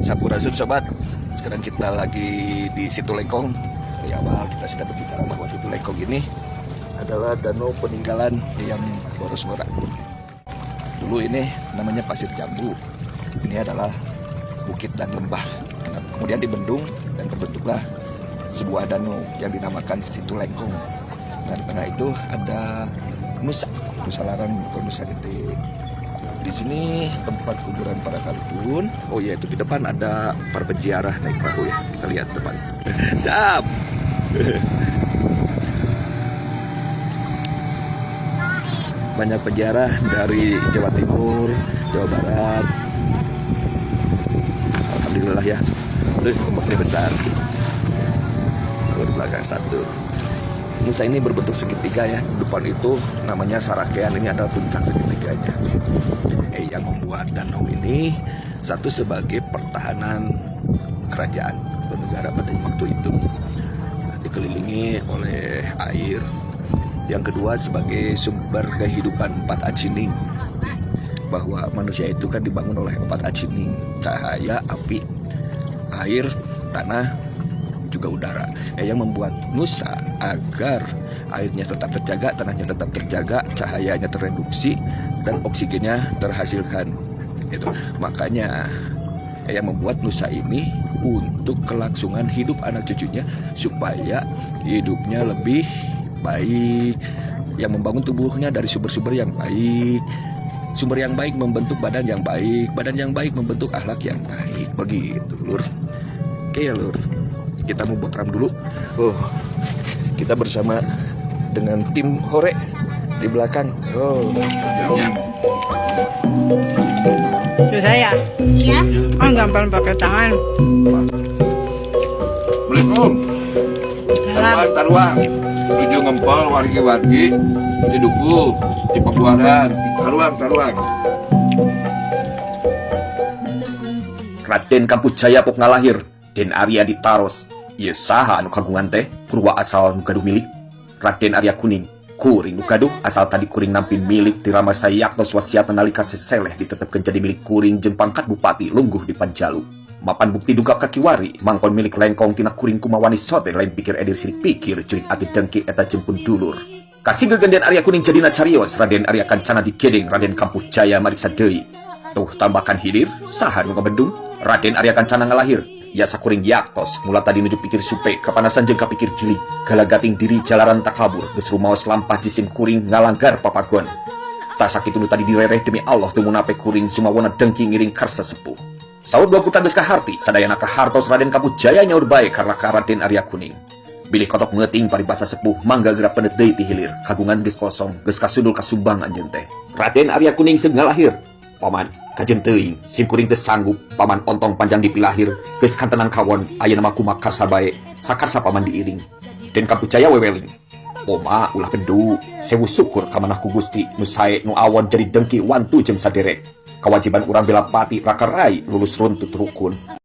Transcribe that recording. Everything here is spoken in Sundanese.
Sampurasun, sobat. Sekarang kita lagi di Situ Lengkong. Dari awal kita sudah berbicara bahwa Situ Lengkong ini adalah danau peninggalan yang Borosngora. Dulu ini namanya Pasir Jambu. Ini adalah bukit dan lembah. Nah, kemudian dibendung dan terbentuklah sebuah danau yang dinamakan Situ Lengkong. Nah, di tengah itu ada Nusa, Nusa Larang atau Nusa Gede. Di sini tempat kuburan para kaluhun. Oh iya, itu di depan ada para peziarah naik perahu ya. Kita lihat depan. Sap. Banyak peziarah dari Jawa Timur, Jawa Barat. Alhamdulillah ya. Aduh, ombaknya besar. Lalu di belakang satu. Nusa ini berbentuk segitiga ya. Depan itu namanya Sarakean, ini adalah puncak segitiganya. Yang membuat danau ini satu sebagai pertahanan kerajaan atau negara pada waktu itu. Nah, dikelilingi oleh air. Yang kedua sebagai sumber kehidupan empat acining. Bahwa manusia itu kan dibangun oleh empat acining, cahaya, api, air, tanah, juga udara. Yang membuat Nusa agar airnya tetap terjaga, tanahnya tetap terjaga, cahayanya tereduksi, dan oksigennya terhasilkan. Itu makanya yang membuat Nusa ini untuk kelangsungan hidup anak cucunya supaya hidupnya lebih baik, yang membangun tubuhnya dari sumber-sumber yang baik. Sumber yang baik membentuk badan yang baik, badan yang baik membentuk akhlak yang baik. Begitu, Lur. Oke ya, Lur. Kita mau botram dulu. Oh, kita bersama dengan tim Hore di belakang. Oh. Susah ya? Iya. Oh, gampang pakai tangan. Assalamualaikum. Salam. Taruang, taruang. Nuju ngempel wargi-wargi di Dukuh, di Pabuaran. Taruang, taruang. Raden Kampuh Jaya pok ngalahir Den Arya ditaros, ieu saha anu kagungan teh purwa asal nu gaduh milik Raden Arya Kuning kuring nu gaduh asal tadi kuring nampi milik ti Rama Sayaktos wasiatna nalika seseleh ditetepkeun jadi milik kuring jeung pangkat bupati lungguh di Panjalu. Mapan bukti dugap ka kiwari mangkon milik Lengkong tina kuring kumawani sote lain pikir edir sirik pikir jurig ati dengki eta jempun dulur. Kasih Den Arya Kuning jadina carios Raden Arya Kancana digedeng Raden Kampuh Jaya mariksa deui. Tuh tambakan hilir saha nu ngabendung Raden Arya Kancana ngalahir ya sakuring yaktos mula tadi nuju pikir supe kapanasan jeung kapikir gilig galagating diri jalaran takabur geus rumaos lampah jisim kuring ngalanggar papagon. Tak sakitu nu tadi direreh, demi Allah teu munape kuring sumawona dengki ngiring karsa sepuh. Saur dua putra geus kaharti sadayana kahartos. Raden Kampuh Jaya nyaur bae karena ka Raden Arya Kuning bilih kotok meuting paribasa sepuh mangga geura pendet deui ti hilir kagungan geus kosong geus kasundul kasumbang anjeun teh. Raden Arya Kuning seug ngalahir, "Paman, kajen teuing sim kuring teu sanggup. Paman ontong panjang dipilahir geus kantenan kawon ayeuna mah kumaha karsa bae sakarsa paman diiring." Den Kampuh Jaya weweling, "Poma, ulah bendu, sewu syukur kamanah ku Gusti nu sae nu awon jadi dengki wantu jeung saderek. Kewajiban urang bela pati raka rai lulus runtut rukun."